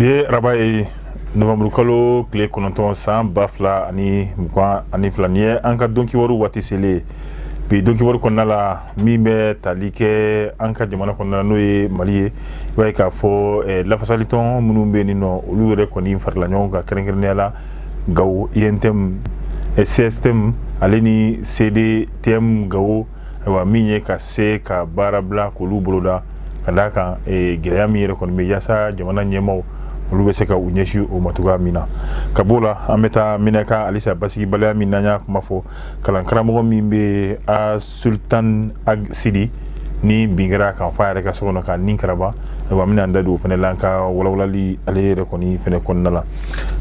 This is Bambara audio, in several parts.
Bi ye araba ye, nowanburukalo tile 9, san 2022. Nin ye an ka don kibaru waati selen ye. Bi don kibaru kɔnɔna la, min bɛ tali kɛ an ka jamana kɔnɔna la, n'o ye Mali ye, i b'a ye k'a fɔ lafasalitɔn minnu bɛ yen nɔ, olu yɛrɛ kɔni farala ɲɔgɔn kan, kɛrɛnkɛrɛnnenya la Gawo UNTM, CSTM ale ni CDTM Gawo. Ayiwa, min ye ka se ka baara bila k'olu boloda ka d'a kan gɛlɛya min yɛrɛ kɔni bɛ, yaasa jamana ɲɛmaaw olu bɛ se ka u ɲɛsin o ma cogoya min na. Ka b'o la, an bɛ taa Menaka halisa. Basigibaliya min n'an y'a kuma fɔ, kalankaramɔgɔ min bɛ a Sultan Ag Sidi, ni bin kɛra kan f'a yɛrɛ ka so kɔnɔ ka ni karaba. Ayiwa, an bɛna an da don o fana la an ka walawalali ale yɛrɛ kɔni fɛnɛ kɔnɔna la.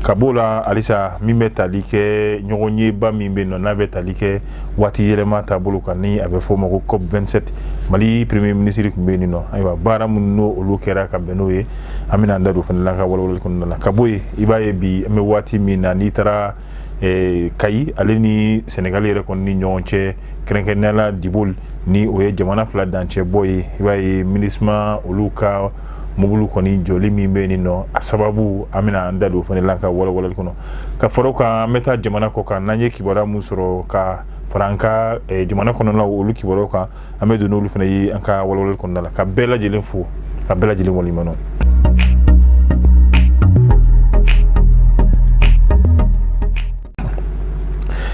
Ka b'o la halisa, min bɛ tali kɛ ɲɔgɔnyeba min bɛ yen nɔ, n'a bɛ tali kɛ waati yɛlɛma taabolo kan, ni a bɛ fɔ o ma ko COP 27, Mali premier ministre tun bɛ yen nɔ. Ayiwa, baara minnu n'o olu kɛra ka bɛn n'o ye, an bɛna an da don o fana la an ka walawalali kɔnɔna la. Ka bɔ yen, i b'a ye bi an bɛ waati min na, n'i taara Kayi ale ni Senegali yɛrɛ kɔni ni ɲɔgɔn cɛ, kɛrɛnkɛrɛnnenya la Diboli, ni o ye jamana fila dancɛ bɔ ye, i b'a ye MINUSMA olu ka mobili kɔni jɔli min bɛ yen nɔ, a sababu an bɛna an da don o fana la an ka walawalali kɔnɔ. Ka fara o kan, an bɛ taa jamana kɔ kan. N'an ye kibaruya mun sɔrɔ ka fara an ka jamana kɔnɔnaw olu kibaruyaw kan, an bɛ don n'olu fana ye an ka walawalali kɔnɔna la. Ka bɛɛ lajɛlen fo, ka bɛɛ lajɛlen waleɲuman dɔn.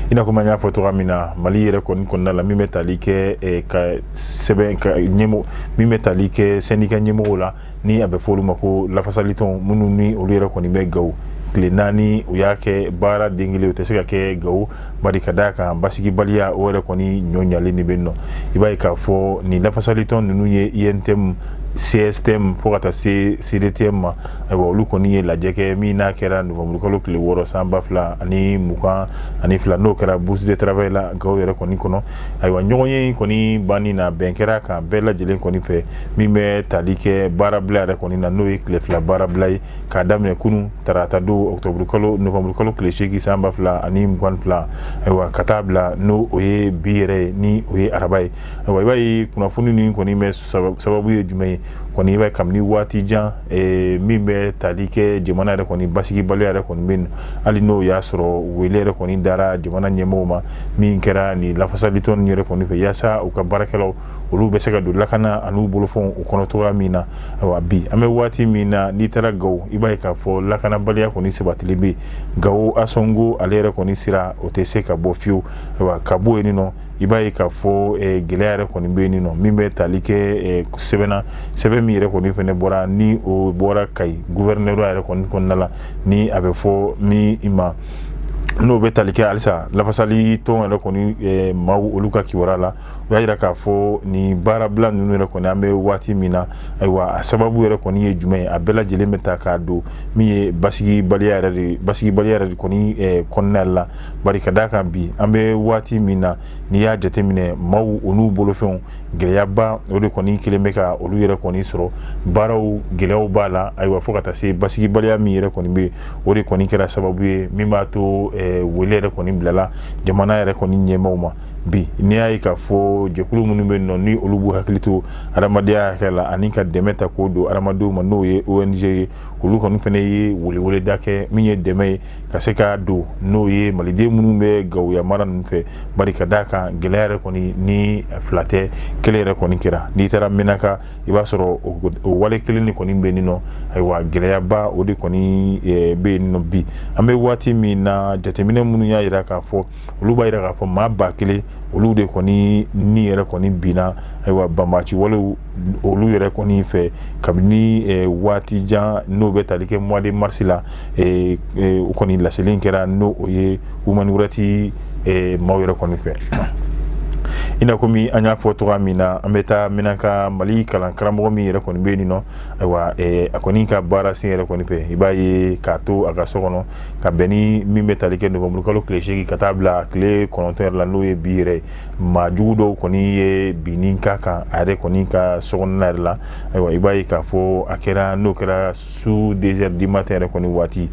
I n'a fɔ an y'a fɔ cogoya min na, Mali yɛrɛ kɔni kɔnɔna la, min bɛ tali kɛ ka sɛbɛn ka ɲɛmɔgɔ, min bɛ tali kɛ syndicat ɲɛmɔgɔw la, ni a bɛ fɔ olu ma ko lafasalitɔn, minnu ni olu yɛrɛ kɔni bɛ Gawo, tile 4 u y'a kɛ baara den kelen o tɛ se ka kɛ Gawo, bari ka d'a kan basigibaliya o yɛrɛ kɔni ɲɔ ɲalen de bɛ nɔ. I b'a ye k'a fɔ nin lafasalitɔn ninnu ye UNTM, CSTM fo ka taa se CDTM ma. Ayiwa, olu kɔni ye lajɛ kɛ min n'a kɛra nowanburukalo tile 6, san 2022, n'o kɛra bourse de travail la Gawo yɛrɛ kɔni kɔnɔ. Ayiwa, ɲɔgɔnye in kɔni banni na, bɛn kɛra kan bɛɛ lajɛlen kɔni fɛ, min bɛ tali kɛ baarabila yɛrɛ kɔni na, n'o ye tile 2 baarabila ye k'a daminɛ kunun tarata don, ɔkutɔburukalo nowanburukalo tile 8, san 2022, ayiwa, ka taa bila n'o o ye bi yɛrɛ ye, ni o ye araba ye. Ayiwa, i b'a ye kunnafoni nin kɔni bɛ sababu ye jumɛn ye kɔni? I b'a ye kabini waati jan, min bɛ tali kɛ jamana yɛrɛ kɔni basigibaliya yɛrɛ kɔni bɛ yen, hali n'o y'a sɔrɔ wele yɛrɛ kɔni dara jamana ɲɛmɔgɔw ma, min kɛra nin lafasalitɔn yɛrɛ kɔni fɛ, yaasa u ka baarakɛlaw olu bɛ se ka don lakana an'u bolofɛnw u kɔnɔ cogoya min na. Ayiwa, bi an bɛ waati min na, n'i taara Gawo, i b'a ye k'a fɔ lakanabaliya kɔni sabatilen bɛ Gawo Asɔngo ale yɛrɛ kɔni sira, o tɛ se ka bɔ fiyewu. Ayiwa, ka bɔ yen nɔ, i b'a ye k'a fɔ gɛlɛya yɛrɛ kɔni bɛ yen nɔ, min bɛ tali kɛ sɛbɛn na, sɛbɛn min yɛrɛ kɔni fɛnɛ bɔra, ni o bɔra Kayi gouverneur yɛrɛ kɔni kɔnɔna la, ni a bɛ fɔ min ma, n'o bɛ tali kɛ halisa lafasali tɔn yɛrɛ kɔni maaw olu ka kibaruya la. U y'a jira k'a fɔ nin baarabila ninnu yɛrɛ kɔni, an bɛ waati min na, ayiwa, a sababu yɛrɛ kɔni ye jumɛn ye? A bɛɛ lajɛlen bɛ ta k'a don min ye basigibaliya yɛrɛ de, basigibaliya yɛrɛ de kɔni kɔnɔna la, bari ka d'a kan bi an bɛ waati min na, n'i y'a jateminɛ, maaw u n'u bolofɛnw, gɛlɛyaba o de kɔni kelen bɛ ka olu yɛrɛ kɔni sɔrɔ, baaraw gɛlɛyaw b'a la. Ayiwa, fo ka taa se basigibaliya min yɛrɛ kɔni bɛ yen, o de kɔni kɛra sababu ye min b'a to wele yɛrɛ kɔni bilala jamana yɛrɛ kɔni ɲɛmaaw ma. Bi n'i y'a ye k'a fɔ jɛkulu minnu bɛ yen nɔ, ni olu b'u hakili to adamadenya hakɛ la ani ka dɛmɛ ta k'o don adamadenw ma, n'o ye ONG ye, olu kɔni fana ye weleweleda kɛ min ye dɛmɛ ye ka se ka don n'o ye maliden minnu bɛ Gawo mara ninnu fɛ, bari ka d'a kan gɛlɛya yɛrɛ kɔni ni fila tɛ, kelen yɛrɛ kɔni kɛra. N'i taara Menaka, i b'a sɔrɔ o wale kelen de kɔni bɛ yen nɔ. Ayiwa, gɛlɛyaba o de kɔni bɛ yen nɔ bi an bɛ waati min na. Jateminɛ minnu y'a jira k'a fɔ, olu b'a jira k'a fɔ maa 1000 olu de kɔni ni yɛrɛ kɔni binna, ayiwa, banbaanci walew olu yɛrɛ kɔni fɛ kabini waati jan, n'o bɛ tali kɛ mois de mars la. O kɔni laseli kɛra n'o o ye Human Rights maaw yɛrɛ kɔni fɛ. I n'a komi an y'a fɔ cogoya min na, an bɛ taa Menaka. Mali kalan karamɔgɔ min yɛrɛ kɔni bɛ yen nɔ, ayiwa, a kɔni ka baara sen yɛrɛ kɔni fɛ, i b'a ye k'a to a ka so kɔnɔ ka bɛn ni min bɛ tali kɛ nowanburukalo tile 8 ka taa bila tile 9 yɛrɛ la, n'o ye bi yɛrɛ, maa jugu dɔw kɔni ye binni k'a kan a yɛrɛ kɔni ka sokɔnɔna yɛrɛ la. Ayiwa, i b'a ye k'a fɔ a kɛra, n'o kɛra su 2 heures du matin yɛrɛ kɔni waati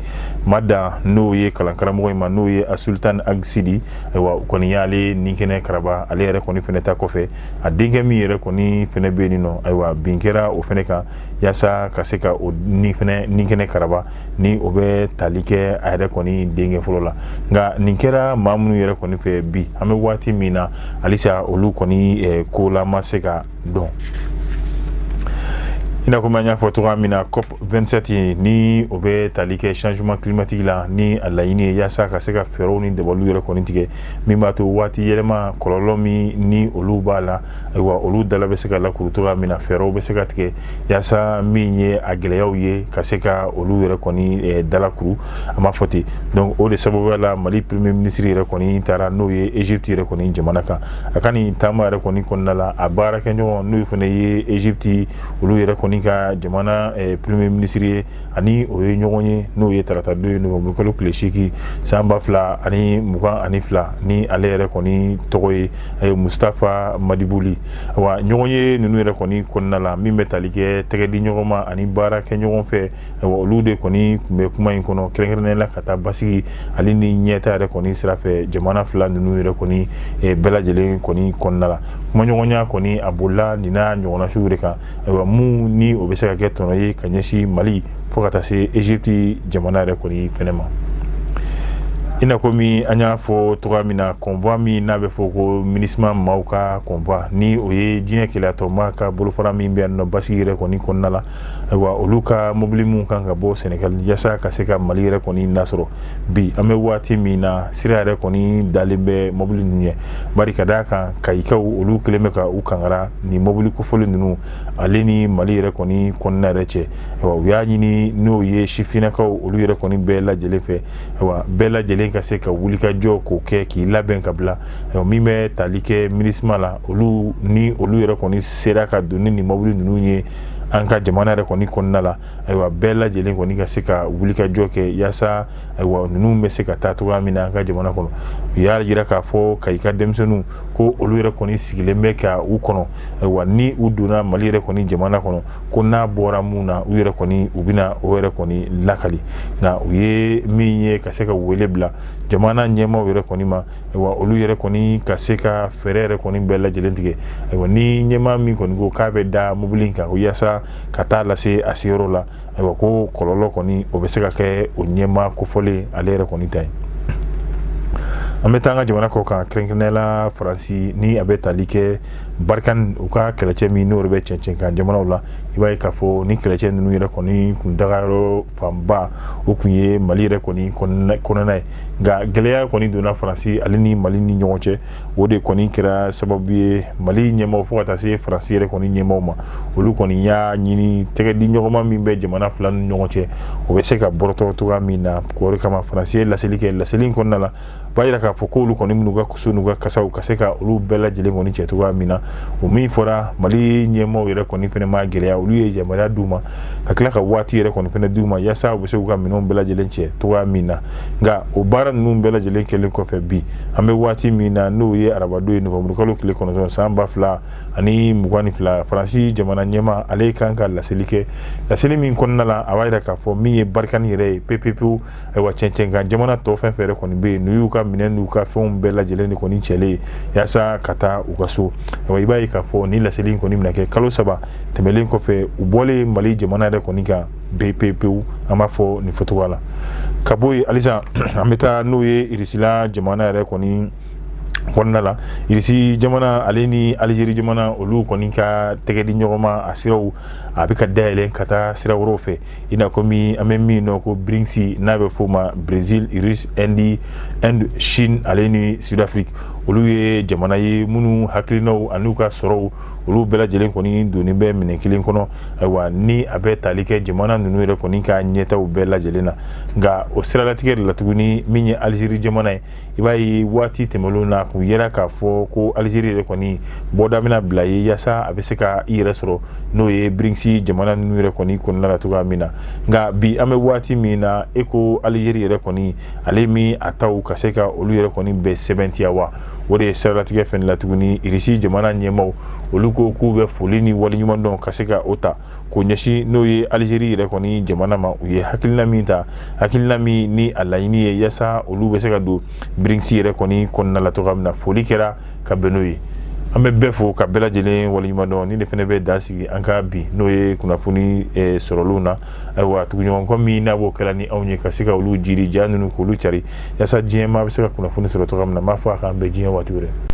ma dan, n'o ye kalan karamɔgɔ in ma, n'o ye Asultan Ag Sidi. Ayiwa, o kɔni y'ale ni kɛnɛ karaba ale yɛrɛ kɔni. kɔni fɛnɛ ta kɔfɛ, a denkɛ min yɛrɛ kɔni fɛnɛ bɛ yen nɔ, ayiwa, bin kɛra o fɛnɛ kan yaasa ka se ka o ni fɛnɛ ni kɛnɛ karaba ni o bɛ tali kɛ a yɛrɛ kɔni denkɛ fɔlɔ la. Nka nin kɛra maa minnu yɛrɛ kɔni fɛ, bi an bɛ waati min na halisa, olu kɔni ko la ma se ka dɔn. I n'a komi an y'a fɔ cogoya min na, COP 27 ni o bɛ tali kɛ changement climatique la, ni a laɲini ye yaasa ka se ka fɛɛrɛw ni dabaliw yɛrɛ kɔni tigɛ min b'a to waati yɛlɛma kɔlɔlɔ min ni olu b'a la, ayiwa, olu dala bɛ se ka lakuru cogoya min na, fɛɛrɛw bɛ se ka tigɛ yaasa min ye a gɛlɛyaw ye ka se ka olu yɛrɛ kɔni dalakuru, a ma fɔ ten. Donc o de sababuya la, Mali premier ministre yɛrɛ kɔni taara n'o ye Égypte yɛrɛ kɔni jamana kan. A ka nin taama yɛrɛ kɔni kɔnɔna la, a baarakɛɲɔgɔn n'o fana ye Égypte olu yɛrɛ kɔni ka jamana premier ministre ye, ani o ye ɲɔgɔn ye n'o ye tarata don ye, novembre kalo tile 8 san 2022, ni ale yɛrɛ kɔni tɔgɔ ye a ye Mustafa Madibuli. Wa ɲɔgɔn ye ninnu yɛrɛ kɔni kɔnɔna la, min bɛ tali kɛ tɛgɛ di ɲɔgɔn ma ani baara kɛ ɲɔgɔn fɛ, ayiwa, olu de kɔni tun bɛ kuma in kɔnɔ, kɛrɛnkɛrɛnnenya la ka taa basigi ale ni ɲɛta yɛrɛ kɔni sira fɛ jamana fila ninnu yɛrɛ kɔni bɛɛ lajɛlen kɔni kɔnɔna la. Kumaɲɔgɔnya kɔni a bolila nin n'a ɲɔgɔnna de kan, ayiwa, mun ni o bɛ se ka kɛ tɔnɔ ye ka ɲɛsin Mali fo ka taa se Égypte jamana yɛrɛ kɔni fɛnɛ ma. I n'a komi an y'a fɔ cogoya min na, convoi min n'a bɛ fɔ ko MINUSMA maaw ka convoi, ni o ye diɲɛ kelenyatɔnba ka bolofara min bɛ yan nɔ basigi yɛrɛ kɔni kɔnɔna la, ayiwa, olu ka mobili min kan ka bɔ Sénégal yaasa ka se ka Mali yɛrɛ kɔni lasɔrɔ, bi an bɛ waati min na, sira yɛrɛ kɔni dalen bɛ mobili ninnu ɲɛ, bari ka d'a kan Kayikaw olu kɛlen bɛ ka u kangara nin mobili kofɔlen ninnu ale ni Mali yɛrɛ kɔni kɔnɔna yɛrɛ cɛ. Ayiwa, u y'a ɲini n'o ye sifinnakaw olu yɛrɛ kɔni bɛɛ lajɛlen fɛ, ayiwa, bɛɛ lajɛlen ka se ka wuli ka jɔ k'o kɛ k'i labɛn ka bila. Ayiwa, min bɛ tali kɛ MINUSMA la, olu ni olu yɛrɛ kɔni sera ka don ni nin mobili ninnu ye an ka jamana yɛrɛ kɔni kɔnɔna la, ayiwa, bɛɛ lajɛlen kɔni ka se ka wuli ka jɔ kɛ yaasa, ayiwa, ninnu bɛ se ka taa cogoya min na an ka jamana kɔnɔ. U y'a jira k'a fɔ Kayi ka denmisɛnninw ko olu yɛrɛ kɔni sigilen bɛ ka u kɔnɔ, ayiwa, ni u donna Mali yɛrɛ kɔni jamana kɔnɔ, ko n'a bɔra mun na, u yɛrɛ kɔni u bɛna o yɛrɛ kɔni lakali. Nka u ye min ye ka se ka wele bila jamana ɲɛmaaw yɛrɛ kɔni ma, ayiwa, olu yɛrɛ kɔni ka se ka fɛɛrɛ yɛrɛ kɔni bɛɛ lajɛlen tigɛ, ayiwa, ni ɲɛmaa min kɔni ko k'a bɛ da mobili in kan ko yaasa ka taa lase a seyɔrɔ la, ayiwa, ko kɔlɔlɔ kɔni o bɛ se ka kɛ o ɲɛmaa kofɔlen ale yɛrɛ kɔni ta ye. An bɛ taa an ka jamana kɔ kan, kɛrɛnkɛrɛnnenya la Faransi, ni a bɛ tali kɛ Barkhane, u ka kɛlɛcɛ min n'o bɛ cɛncɛn kan jamanaw la. I b'a ye k'a fɔ ni kɛlɛcɛ ninnu yɛrɛ kɔni kun dagayɔrɔ fanba o kun ye Mali yɛrɛ kɔni kɔnɔna ye. Nka gɛlɛya kɔni donna Faransi ale ni Mali ni ɲɔgɔn cɛ. O de kɔni kɛra sababu ye Mali ɲɛmaaw fo ka taa se Faransi yɛrɛ kɔni ɲɛmaaw ma, olu kɔni y'a ɲini tɛgɛ di ɲɔgɔnma min bɛ jamana fila ni ɲɔgɔn cɛ, o bɛ se ka bɔrɔtɔ cogoya min na. O de kama Faransi ye laseli kɛ. Laseli in kɔnɔna la, b'a jira k'a fɔ k'olu kɔni minnu ka so n'u ka kasaw ka se ka olu bɛɛ lajɛlen kɔni cɛ cogoya min na. O min fɔra, Mali ɲɛmaaw yɛrɛ kɔni fɛnɛ ma gɛlɛya, olu ye yamaruya d'u ma ka tila ka waati yɛrɛ kɔni fɛnɛ d'u ma yaasa u bɛ se k'u ka minɛnw bɛɛ lajɛlen cɛ cogoya min na. Nka o baara ninnu bɛɛ lajɛlen kɛlen kɔfɛ, bi an bɛ waati min na, n'o ye arabadon ye, novembre kalo tile 9 san 2022, Faransi jamana ɲɛmaa ale kan ka laseli kɛ. Laseli min kɔnɔna la, a b'a jira k'a fɔ min ye Barkhane yɛrɛ ye pepepewu, ayiwa, cɛncɛn kan jamana tɔ fɛn fɛn yɛrɛ kɔni bɛ yen, n'u y'u ka minɛn n'u ka fɛnw bɛɛ lajɛlen de kɔni cɛlen ye yaasa ka taa u ka so. Ayiwa, i b'a ye k'a fɔ ni laseli in kɔni bɛna kɛ kalo 3 tɛmɛlen kɔfɛ u bɔlen Mali jamana yɛrɛ kɔni kan pepepewu, an b'a fɔ nin fɔcogoya la. Ka bɔ yen halisa, an bɛ taa n'o ye Irisila jamana yɛrɛ kɔni kɔnɔna la. Irisi jamana ale ni Alizeri jamana, olu kɔni ka tɛgɛ di ɲɔgɔn ma, a siraw a bɛ ka dayɛlɛ ka taa sira wɛrɛw fɛ, i n'a komi an bɛ min dɔn ko BRICS, n'a bɛ f'o ma Brésil, Russie, Inde, Chine ale ni Sud-Afrique. Olu ye jamana ye minnu hakilinaw an'u ka sɔrɔw, olu bɛɛ lajɛlen kɔni donnen bɛ minɛn kelen kɔnɔ, ayiwa, ni a bɛ tali kɛ jamana ninnu yɛrɛ kɔni ka ɲɛtaw bɛɛ lajɛlen na. Nka o siralatigɛ de la tuguni, min ye Alizeri jamana ye, i b'a ye waati tɛmɛnlenw na k'u yɛrɛ k'a fɔ ko Alizeri yɛrɛ kɔni bɔda bɛna bila ye yaasa a bɛ se ka i yɛrɛ sɔrɔ n'o ye BRICS jamana ninnu yɛrɛ kɔni kɔnɔna la cogoya min na. Nka bi an bɛ waati min na, e ko Alizeri yɛrɛ kɔni ale min a taw ka se ka olu yɛrɛ kɔni bɛɛ sɛbɛntiya wa, o de ye siralatigɛ fɛnɛ la tuguni. Irisi jamana ɲɛmaaw, olu ko k'u bɛ foli ni waleɲuman dɔn ka se ka o ta k'o ɲɛsin n'o ye Alizeri yɛrɛ kɔni jamana ma, u ye hakilina min ta, hakilina min ni a laɲini ye yaasa olu bɛ se ka don BRICS yɛrɛ kɔni kɔnɔna la cogoya min na. Foli kɛra ka bɛn n'o ye. An bɛ bɛɛ fo ka bɛɛ lajɛlen waleɲuman dɔn. Ni de fana bɛ dan sigi an ka bi, n'o ye kunnafoni sɔrɔlenw na. Ayiwa, tuguɲɔgɔn min n'a b'o kɛra ni anw ye ka se ka olu jiri ja ninnu k'olu cari, yaasa diɲɛ maa bɛ se ka kunnafoni sɔrɔ cogoya min na. N b'a fɔ a k'an bɛn diɲɛ waati wɛrɛ.